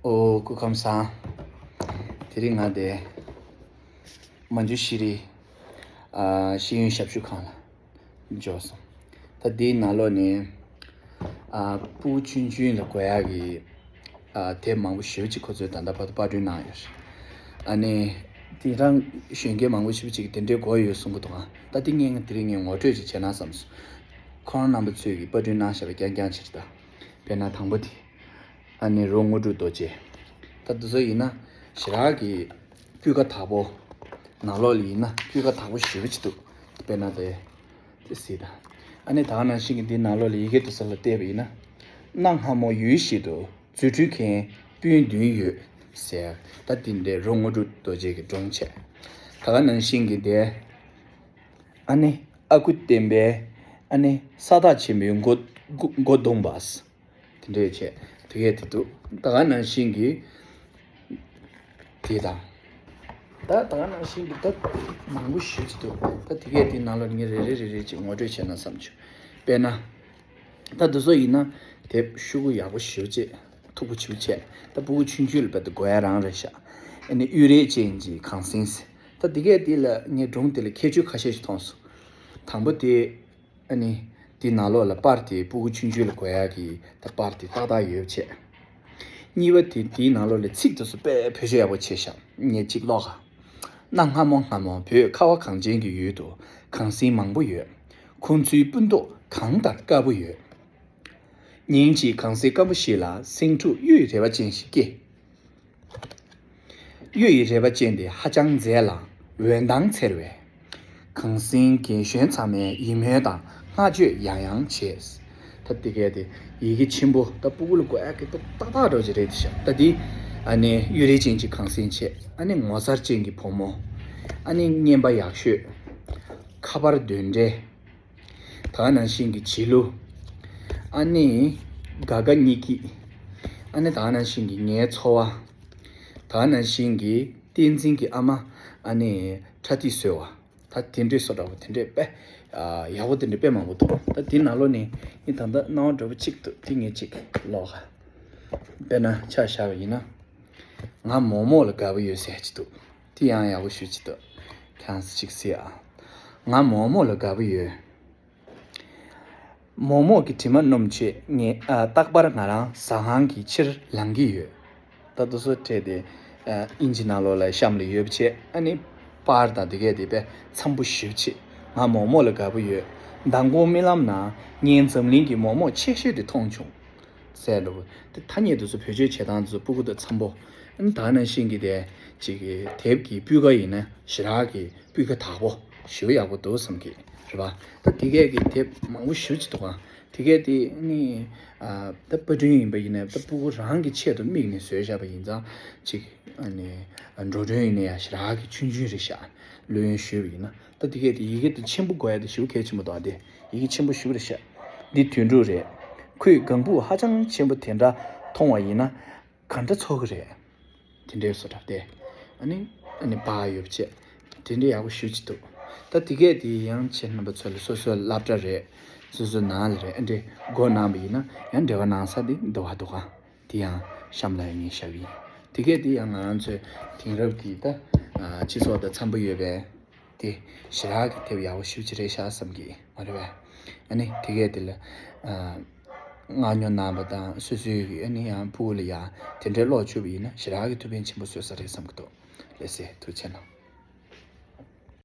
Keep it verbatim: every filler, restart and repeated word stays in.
ཨོ། སྐུ་ཁམས་བཟང་། དེ་རིང་ང་དེ་མ་འཇུ་ཤེས་རིག་ཨ་ཤེས་ཡོན་ཞབས་ཞུ་ཁང་ལ་འབྱོར་སོང་། ད་འདིའི་ནང་ལོགས་ནས་ཨ་སྤུ་གུ་ཆུང་ཆུང་ལ་དགོས་ཡག་གི་ཨ་དེབ་མང་པོ་ཞེ་པོ་ཅིག་ཁོ་ཚོས་ད་ལྟ་བར་དུ་པར་སྐྲུན་གནང་ཡོད་རེད། ཨ་ནི་དེ་རང་གཞོན་སྐྱེས་མང་པོ་ཞེ་པོ་ཅིག་གིས་དེ་འདྲའི་དགོས་ཡོད་གསུང་གི་འདུག་ཨ། ད་དེ་ངས་དེ་རིང་ངས་ངོ་སྤྲོད་ཅིག་བྱས་ན་བསམ་སོང་། ཁོང་རྣམ་པ་ཚོས་ཀྱིས་པར་སྐྲུན་གནང་བཞག་པ་རྐྱང་རྐྱང་ཅིག་རེད་ད། དཔེར་ན་དང་པོ་དེ། ཨ་ནི་རོ་དངོས་གྲུབ་རྡོ་རྗེ། ད་འདི་ཚོ་ཡིན་ན་ཞེ་དྲག་གི་སྤུས་ཀ་དག་པོ། ནང་ལོགས་ལ་ཡིན་ན་སྤུས་ཀ་དག་པོ་ཞེ་པོ་ཅིག་འདུག་དཔེར་ན་དེ། དེ་གཟིགས་དང་། ཨ་ནི་ད་ག་ནང་བཞིན་གྱི་འདི་ནང་ལོགས་ལ་ཡི་གེ་འདི་ཚོ་ལ་བལྟས་པ་ཡིན་ན། གནའ་སྔ་མོ་ཡུལ་ཞིག་ཏུ་རྫུ་འཕྲུལ་མཁན་སྤུན་བདུན་ཡོད་ཟེར། ད་འདི་འདྲའི་རོ་དངོས་གྲུབ་རྡོ་རྗེ་གི་སྒྲུང་བྱས། ད་ག་ནང་བཞིན་གྱི་དེ། ཨ་ནི་ཨ་ཁུ་བསྟན་པའི་ཨ་ནི་ས་ཐག་ཆེན་པོའི་མགོ་མགོ་མགོ་རྡུང་བ། དེ་འདྲས་བྱས། དེ་གས་དེ་འདུག་ད་ག་ནང་བཞིན་གྱི་དེ་དང་། ད་ད་ག་ནང་བཞིན་གྱི་ད་མང་པོ་ཞེ་པོ་ཅིག་འདུག་ད་དེ་གས་དེའི་ནང་ལ་ངས་རེ་རེ་རེ་རེ་ཅིག་ངོ་སྤྲོད་བྱས་ན་བསམ་བྱུང་། དཔེར་ན། ད་འདི་ཚོ་ཡིན་ན་དེབ་ཤོག་གུ་ཡག་པོ་ཞེ་པོ་ཅིག་མཐུག་པོ་ཞེ་པོ་བྱས། ད་སྤུ་གུ་ཆུང་ཆུང་ལ་རྦད་དེ་དགོས་ཡ་རང་རེད་ཤག་ཨ་ནི་གཡུ་རལ་ཅན་གྱི་གངས་སེང་ཟེར། ད་དེ་གས་དེ་ལ་ངས་སྒྲུང་དེ་ལ་ཁྱད་ཆོས་ཁ་ཤས་ཤིག་མཐོང་སོང་། དང་པོ་དེ། ཨ་ནི། དེའི་ནང་ལོགས་ལ་པར་དེ་སྤུ་གུ་ཆུང་ཆུང་ལ་དགོས་ཡག་གི་ད་པར་དེ་ཏག་ཏག་ཡོད་བྱས། གཉིས་པ་དེ་དེའི་ནང་ལོགས་ལ་ཚིག་དེ་ཚོ་དཔེ་བེད་སྤྱོད་ཡག་པོ་བྱས་ཤག་ངས་གཅིག་ཀློག་ག་གནའ་སྔ་མོ་སྔ་མོ་བོད་ཁ་བ་གངས་ཅན་གྱི་ཡུལ་དུ་གངས་སེང་མང་པོ་ཡོད། ཁོང་ཚོའི་སྤུ་མདོག་གངས་ལྟར་དཀར་པོ་ཡོད། ཉིན་གཅིག་གངས་སེང་སྐམ་པོ་ཞིག་ལ་སེང་ཕྲུག་གཡུ་ཡི་རེག་པ་ཅན་ཞིག་སྐྱེས། གཡུ་ཡི་རེག་པ་ཅན་དེ་ཧ་ཅང་མཛེས་ལ་འོད་མདངས་འཚེར་བས། གངས་སེང་རྒན་གཞོན་ཚང་མས་ཡིད་སྨོན་དང་བསྔགས་བརྗོད་ཡང་ཡང་བྱས། ད་དེ་གས་དེ་ཡི་གེ་ཆེན་པོ་ད་སྤུ་གུ་ལ་དགོས་ཡག་གི་ད་ཏག་ཏག་འདྲ་ཅིག་རེད་ཤག་ད་དེ་ཨ་ནི་གཡུ་རལ་ཅན་གྱི་གངས་སེང་བྱས། ཨ་ནི་ངོ་མཚར་ཅན་གྱི་བུ་མོ། ཨ་ནི་སྙན་པ་ཡག་ཤོས། ཁ་པར་འདོན་འདྲ། ད་ག་ནང་བཞིན་གྱི་བྱིས་གླུ། ཨ་ནི། དགའ་དགའ་སྙིང་སྐྱིད། ཨ་ནི་ད་ག་ནང་བཞིན་གྱི་ངའི་འཚོ་བ། ད་ག་ནང་བཞིན་གྱི་བསྟན་འཛིན་གྱི་ཨ་མ། ཨ་ནི་ཁྲ་ཐིག་བཟོས་པ། ད་དེ་འདྲས་བཟོ་འདྲ་པོ་དེ་འདྲས་དཔེ། ཨ་ཡག་པོ་དེ་འདྲས་དཔེ་མང་པོ་འདུག་ད་དེ་ནང་ལོགས་ནས་ངས་ད་ལྟ་སྣང་བ་འདྲ་པོ་གཅིག་འདུག་དེ་ངས་གཅིག་ཀློག་ག་དཔེར་ན་ཆ་བཞག་པ་ཡིན་ན། ང་མོག་མོག་ལ་དགའ་པོ་ཡོད་ཟེར་གྱི་འདུག་དེ་ཡང་ཡག་པོ་ཞེ་པོ་ཅིག་འདུག་ཁྱེད་རང་ཚོ་གཅིག་གཟིགས་ཨ། ང་མོག་མོག་ལ་དགའ་པོ་ཡོད། མོག་མོག་གི་དྲི་མ་སྣོམ་ཆེད་ངས་ཨ་རྟག་པར་ང་རང་ཟ་ཁང་གི་ཕྱིར་ལངས་ཀྱི་ཡོད། ད་དུ་སོ་ཁྲལ་དེ་ཨ་ཨིན་ཇི་ནང་ལོགས་ལ་གཤམ་ལ་ཡོད་པ་བྱས། ཨ་ནི་པར་དང་དེ་གས་དེ་དཔེ་འཚམ་པོ་ཞེ་པོ་ཅིག་ང་མོག་མོག་ལ་དགའ་པོ་ཡོད། མདང་དགོང་རྨི་ལམ་ནང་ངས་འཛམ་གླིང་གི་མོག་མོག་ཆེ་ཤོས་དེ་མཐོང་བྱུང་། ཟེར་འདུག་དེ་ཐ་སྙད་དེ་ཚོ་བེད་སྤྱོད་བྱེད་སྟངས་དེ་ཚོ་སྤུ་གུ་དང་འཚམ་པོ། ཨ་ནི་ད་ནང་བཞིན་གྱི་དེ་ཅིག་གི་དེབ་ཀྱི་སྤུས་ཀ་ཡིན་ན་ཞེ་དྲག་གི་སྤུས་ཀ་དག་པོ་ཞེ་པོ་ཡག་པོ་འདུག་བསམ་གི་རེད་པ། ད་དེ་གས་ཀྱི་དེབ་མང་པོ་ཞེ་པོ་ཅིག་འདུག་ག་དེ་གས་དེ་ནི་ཨ་ད་པར་སྐྲུན་ཡིན་པ་ཡིན་ན་ད་སྤུ་གུ་རང་གི་ཆེད་དུ་དམིགས་ནས་བཟོས་བཞག་པ་ཡིན་ཙང་ཅིག་ཨ་ནི་འགྲོ་གྲོན་ཡིན་ན་ཡང་ཞེ་དྲག་གི་ཆུང་ཆུང་རེད་ཤག་བླུ་ཡོན་ཞུས་པ་ཡིན་ན། ད་དེ་གས་དེ་ཡི་གེ་དེ་ཆེན་པོ་དགོས་ཡ་དེ་ཞེ་པོ་གལ་ཆེན་པོ་འདུག་ཨ། དེ་ཡི་གེ་ཆེན་པོ་ཞེ་པོ་རེད་ཤག་འདི་དོན་གྲུབ་རེད། ཁོས་ལྒང་བུ་ཧ་ཅང་ཆེན་པོ་དེ་འདྲ་མཐོང་བ་ཡིན་ན་ག་འདྲ་ཚོར་གི་རེད། དེ་འདྲའི་བཟོ་འདྲ་དེ། ཨ་ནི་ཨ་ནི་པར་ཡོད་པ་བྱས། དེ་འདྲའི་ཡག་པོ་ཞེ་པོ་ཅིག་འདུག་ད་དེ་གས་དེ་ཡང་ཁྱེད་རྣམ་པ་ཚོ་ལ་སོ་སོའི་སློབ་གྲྭ་རེད། སོ་སོའི་ནང་ལ་རེད། ཨ་འདྲའི་སྒོ་གནང་བ་ཡིན་ན་ཡང་འབྲེལ་བ་གནང་ས་དེ་འདུག་ག་འདུག་ག་དེ་ཡང་གཤམ་ལ་ངས་བཞག་གི་ཡིན། དེ་གས་དེ་ཡང་ང་རང་ཚོའི་དེང་རབས་ཀྱི་ད་ཨ་སྤྱི་ཚོགས་དང་འཚམ་པོ་ཡོད་པའི་དེ་ཞེ་དྲག་གི་དེབ་ཡག་པོ་ཞེ་པོ་ཅིག་རེད་ཤག་བསམ་གི་མ་རེད་པས། ཨ་ནི་དེ་གས་དེ་ལ་ཨ་མངགས་ཉོ་གནང་བ་དང་སོ་སོའི་གི་ཨ་ནི་ཡང་ཕྲུ་གུ་ལ་ཡང་དེ་འདྲའི་ཀློག་བཅུག་པ་ཡིན་ན་ཞེ་དྲག་གི་ཐུགས་ཕན་ཆེན་པོ་གསོས་ས་རེད་བསམ་གི་འདུག་ལགས་སེ། ཐུགས་རྗེ་གནང་།